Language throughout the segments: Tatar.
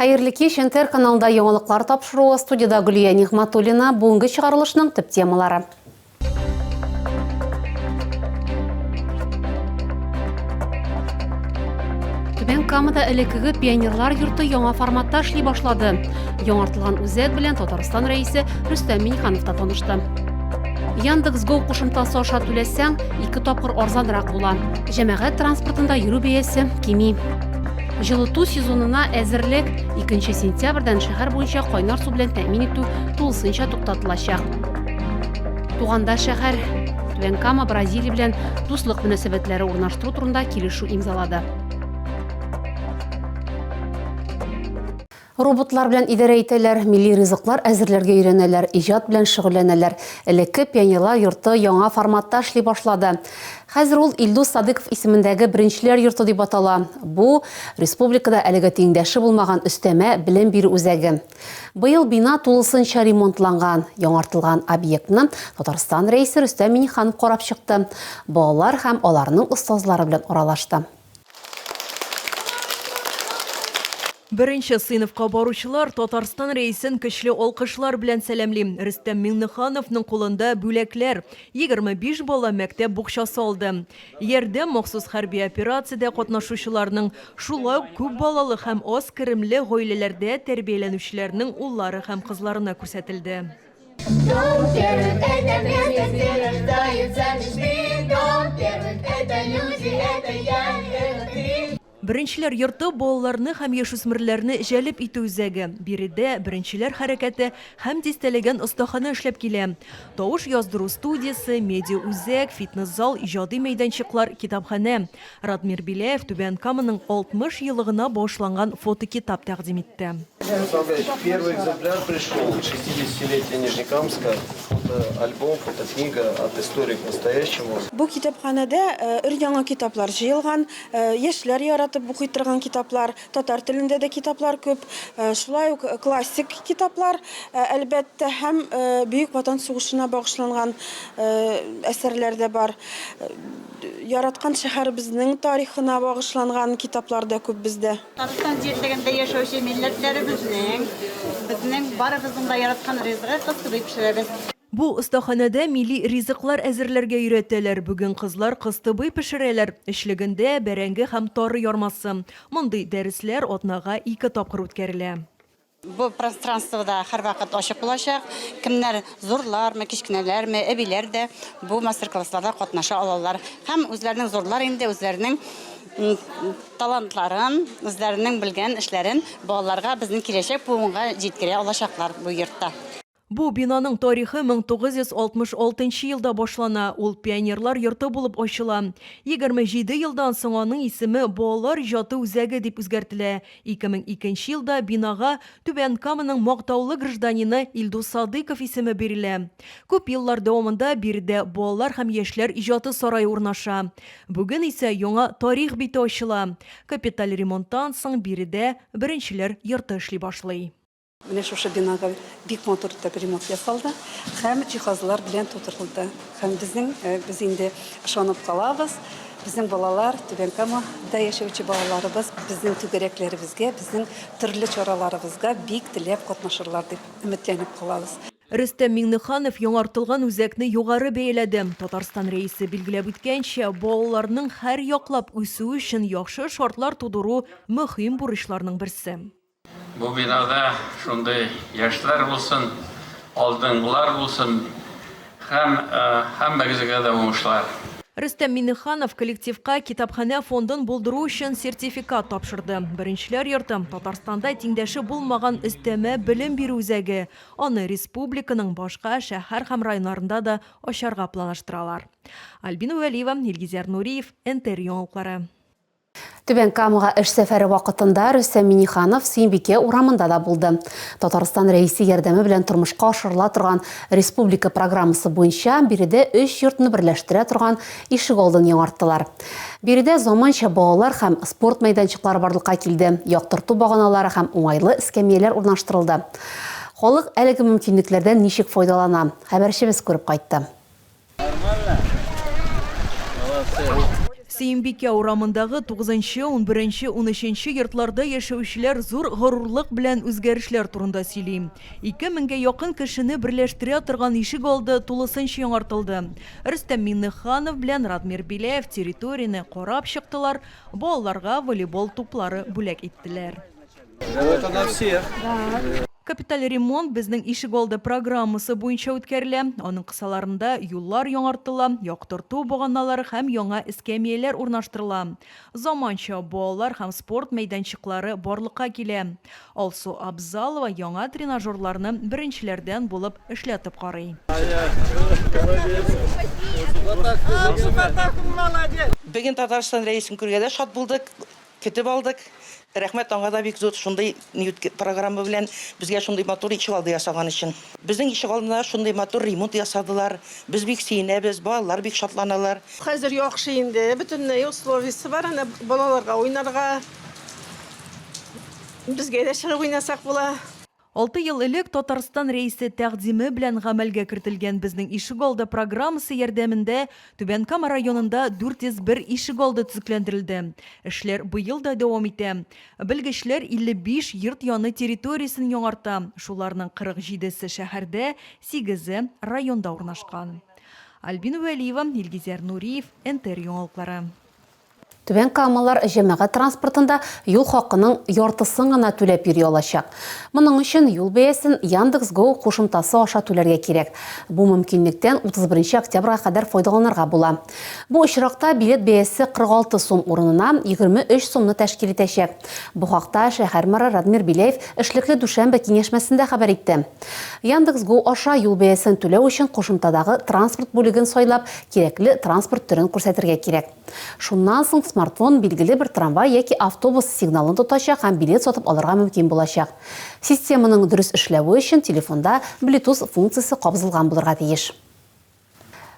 Хәерле кич, НТР каналында яңалыклар тапшыруы, студиядә Гөлия Нигъмәтуллина, бүгенге чыгарылышның төп темалары. Түбән Камада элеккеге пионерлар йорты яңа форматта эшли башлады. Яңартылган үзәк белән Татарстан Рәисе Рөстәм Миңнеханов та танышты. Яндекс Го кушымтасы аша түләсәң, ике тапкыр арзанрак була. Җәмәгать транспортында йөрү бәясе кими. Җылыту сезонына әзерлек 2 сентябрьдән шәһәр буенча кайнар су белән тәэмин итү тулысынча туктатылачак. Туганда шәһәр Түбән Кама Бразилия белән дуслык мөнәсәбәтләре урнаштыру турында килешү имзалады. Роботлар белән идарә итәләр, милли ризыклар әзерләргә өйрәнәләр, иҗат белән шөгыльләнәләр. Элекке Пионерлар йорты яңа форматта эшли башлады. Хәзер ул Илдус Садыков исемендәге Беренчеләр йорты дип атала. Бу, республикада әлегә тиңдәше булмаган өстәмә белем бирү үзәге. Быел бина тулысынча ремонтланган. Яңартылган объектны Татарстан Рәисе Рөстәм Миңнеханов карап чыкты, балалар һәм аларның остазлары белән аралашты. Беренче сыйныфка баручылар Татарстан Рәисен көчле алкышлар белән сәламли. Рөстәм Миңнехановның кулында бүләкләр. 25 бала мәктәп букчасы алды. Ярдәм махсус хәрби операциядә катнашучыларның, шулай ук күп балалы һәм аз керемле гаиләләрдә тәрбияләнүчеләрнең уллары һәм кызларына күрсәтелде. Дом первых это место, где рождаются мечты. Дом первых это люди, это я, это ты. Беренчеләр йорты балаларны һәм яшүсмерләрне җәлеп итү үзәге. Биредә Беренчеләр хәрәкәте һәм дистәләгән остаханә эшләп килә. Тавыш яздыру студиясе, медиа-үзәк, фитнес-зал, иҗади мәйданчыклар, китапханә. Радмир Беляев Түбән Каманың 60 еллыгына багышланган фотокитап тәкъдим итте. Первый экземпляр пришел к 60-летию Нижнекамска. Фотоальбом, фотокнига от истории к настоящему. Бу китапханәдә өр-яңа китаплар җыелган, яшьләр яратып укый торган китаплар, татар телендә дә китаплар күп, шулай ук классик китаплар, әлбәттә, һәм Бөек Ватан сугышына багышланган әсәрләр дә бар. Яраткан шәһәребезнең тарихына багышланган китаплар да күп бездә. Татарстан җирлегендә яшәүче милләтләребезнең, безнең барыбызның да яраткан ризыгы кыстыбый пешерәбез. Бу остаханәдә милли ризыклар әзерләргә өйрәтәләр. Бүген кызлар кыстыбый пешерәләр. Эчлегендә, бәрәңге һәм тары ярмасы. Мондый дәресләр атнага ике тапкыр үткәрелә. Бу пространство да һәрвакыт ачык булачак. Кемнәр зурлармы, кечкенәләрме, әбиләр дә бу мастер-классларда катнаша алалар. Һәм үзләренең зурлар инде үзләренең талантларын, үзләренең белгән эшләрен балаларга, безнең киләчәк буынга җиткерә алачаклар бу йортта. Бу бинаның тарихы 1966 нчы елда башлана, ул Пионерлар йорты булып ачыла. 27 елдан соң аның исеме Балалар иҗаты үзәге дип үзгәртелә. 2002 нче елда бинага Түбән Каманың мактаулы гражданины Илдус Садыйков исеме бирелә. Күп еллар дәвамында биредә Балалар һәм яшьләр иҗаты сарае урнаша. Бүген исә яңа тарих бите ачыла. Капиталь ремонттан соң биредә Беренчеләр йорты эшли башлый. Менә шушы бинага бик матур итеп ремонт ясалды һәм җиһазлар белән тутырылды. Һәм безнең, э, без инде ышанып калабыз, безнең балалар, Түбән Камада яшәүче балаларыбыз безнең түгәрәкләребезгә, безнең төрле чараларыбызга бик теләп катнашырлар дип өметләнеп калабыз. Рөстәм Миңнеханов яңартылган үзәкне югары бәяләде. Татарстан Рәисе билгеләп үткәнчә, балаларның һәрьяклап үсүе өчен яхшы шартлар тудыру мөһим бурычларның берсе. Бу бинада шундый яшьләр булсын, алдынгылар булсын һәм һәммәгезгә дә уңышлар. Рөстәм Миңнеханов коллективка китапханә фондын булдыру өчен сертификат тапшырды. Беренчеләр йорты, Татарстанда тиңдәше булмаган өстәмә белем бирү үзәге. Аны республиканың башка шәһәр һәм районнарында да ачарга планлаштыралар. Альбина Вәлиева, Илгизәр Нуриев, НТР яңалыклары. Түбән Камага эш сәфәре вакытында Рөстәм Миңнеханов Сөембикә урамында да булды. Татарстан Рәисе ярдәме белән тормышка ашырыла торган республика программасы буенча биредә өч йортны берләштерә торган ишегалдын яңарттылар. Биредә заманча балалар һәм спорт мәйданчыклары барлыкка килде, яктырту баганалары һәм уңайлы эскәмияләр урнаштырылды. Халык әлеге мөмкинлекләрдән ничек файдалана, хәбәрчебез күреп кайтты. Сөембикә урамындагы тугызынчы, унберенче, унөченче йортларда яшәүчеләр зур горурлык белән үзгәрешләр турында сөйли. 2000 гә якын кешене берләштерә торган ишек алды тулысынча яңартылды. Рөстәм Миңнеханов белән Радмир Беляев территорияне карап чыктылар, балаларга волейбол туплары бүләк иттеләр. Это на всех. Капиталь ремонт Безнең ишегалды программасы буенча үткәрелә. Аның кысаларында юллар яңартыла, яктырту баганалары һәм яңа эскәмияләр урнаштырыла. Заманча балалар һәм спорт мәйданчыклары барлыкка килә. Алсу Абзалова яңа тренажерларны беренчеләрдән булып эшләтеп карый. Бүген Татарстан Рәисен күргәндә шат булдык. Көтеп алдык. Рәхмәт аңа да бик зур шундый программа белән безгә шундый матур ишегалды ясаган өчен. Безнең ишегалдына шундый матур ремонт ясадылар. Без бик сөенәбез, балалар бик шатланалар. Хәзер яхшы инде, бөтенләй условиесе бар, әнә балаларга уйнарга, безгә дә чыгып уйнасак була. Алты ел элек Татарстан Рәисе тәкъдиме белән гамәлгә кертелгән Безнең ишегалды программасы ярдәмендә Түбән Кама районында 401 ишегалды төзекләндерелде. Эшләр быел да дәвам итә. Белгечләр 55 йорт яны территориясен яңарта, шуларның 47 се шәһәрдә, сигезе районда урнашкан. Альбина Вәлиева, Илгизәр Нуриев, НТР яңалыклары. Түбән Камалар җәмәгать транспортында юл хакының яртысын гына түләп йөри алачак. Моның өчен юл бәясен Яндекс Go кушымтасы аша түләргә кирәк. Бу мөмкинлектән 31 октябрьгә кадәр файдаланырга була. Бу очракта билет бәясе 46 сум урынына 23 сумны тәшкил итәчәк. Бу хакта шәһәр мэры Радмир Беляев эшлекле дүшәмбе киңәшмәсендә хәбәр итте. Яндекс Go аша юл бәясен түләү өчен кушымтадагы транспорт бүлеген сайлап, кирәкле транспорт төрен күрсәтергә кирәк. Шуннан соң смартфон билгеле бер трамвай яки автобус сигналын тотачак һәм билет сатып алырга мөмкин булачак. Системаның дөрес эшләве өчен телефонда Bluetooth функциясе кабызылган булырга тиеш.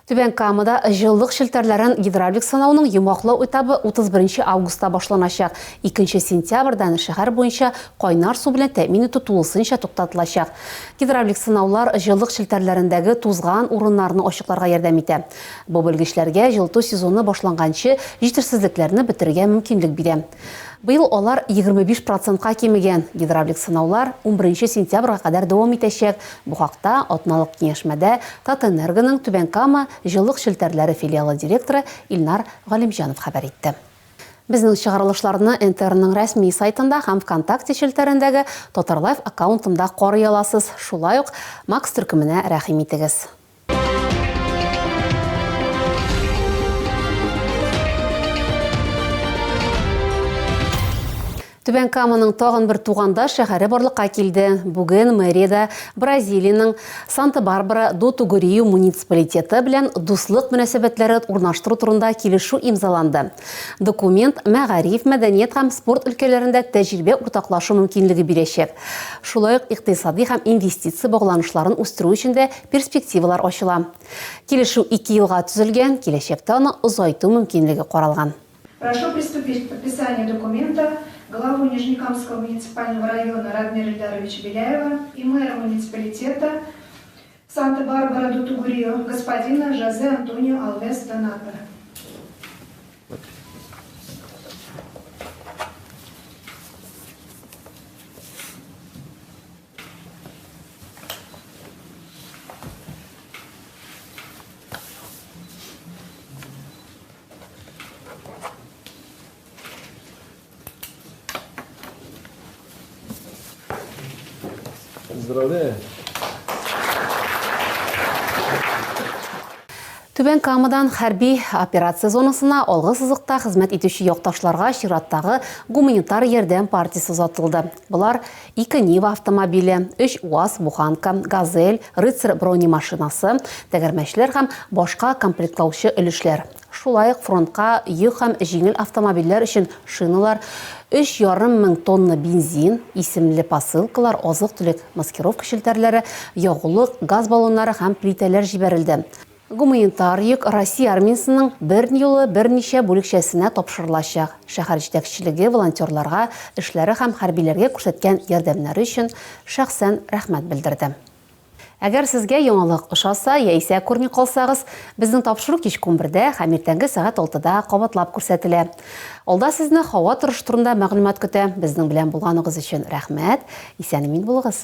Түбән Камада җылылык челтәрләрен гидравлик сынауның йомгаклау этабы 31 августта башланачак. 2 сентябрьдән шәһәр буенча кайнар су белән тәэмин итү тулысынча туктатылачак. Гидравлик сынаулар җылылык челтәрләрендәге тузган урыннарны ачыкларга ярдәм итә. Бу белгечләргә җылыту сезоны башланганчы җитешсезлекләрне бетерергә мөмкинлек бирә. Быел алар 25 процентка кимегән. Гидравлик сынаулар унберенче сентябрьгә кадәр дәвам итәчәк. Бу хакта атналык киңәшмәдә Татэнерго ның Түбән Кама җылылык челтәрләре филиалы директоры Илнар Галимҗанов хәбәр итте. Безнең чыгарылышларны НТРның рәсми сайтында һәм ВКонтакте челтәрендәге Татарлайф аккаунтында карый аласыз. Шулай ук Макс төркеменә рәхим итегез. Түбән Каманың тагын бер тугандаш шәһәре барлыкка килде. Бүген мэриядә Бразилиянең Санта-Барбара до Тугурию муниципалитеты белән дуслык мөнәсәбәтләре урнаштыру турында килешү имзаланды. Документ мәгариф, мәдәният һәм спорт өлкәләрендә тәҗрибә уртаклашу мөмкинлеге бирәчәк. Шулай ук икътисади һәм инвестиция багланышларын үстерү өчен дә перспективалар ачыла. Килешү ике елга төзелгән, киләчәктә аны озайту мөмкинлеге каралган. Прошу приступить к подписанию документа главу Нижнекамского муниципального района Радмира Ильдаровича Беляева и мэра муниципалитета Санта-Барбара-ду-Тугурио господина Жозе Антонио Алвес Доната. Поздравляю. Түбән Камадан хәрби операция зонасына алгы сызыкта хезмәт итүче якташларга чираттагы гуманитар ярдәм партиясе озатылды. Болар ике Нива автомобиле, өч УАЗ буханка, Газель, Рыцарь бронемашинасы, тәгәрмәчләр һәм башка комплектлаучы өлешләр. Шулай ук фронтка йөк һәм җиңел автомобильләр өчен шиналар, өч ярым мең тонна бензин, исемле посылкалар, азык-төлек, маскировка челтәрләре, ягулык, газ баллоннары һәм плитәләр җибәрелде. Гуманитар йөк Россия армиясенең берьюлы берничә бүлекчәсенә тапшырылачак. Шәһәр җитәкчелеге волонтерларга эшләре һәм хәрбиләргә күрсәткән ярдәмнәре өчен шәхсән рәхмәт белдерде. Әгәр сезгә яңалык ошаса яисә күрми калсагыз, безнең тапшыру кичке унбердә һәм иртәнге сәгать алтыда кабатлап күрсәтелә. Алда сезне һава торышы турында мәгълүмат көтә. Безнең белән булганыгыз өчен рәхмәт. Исән-имин булыгыз!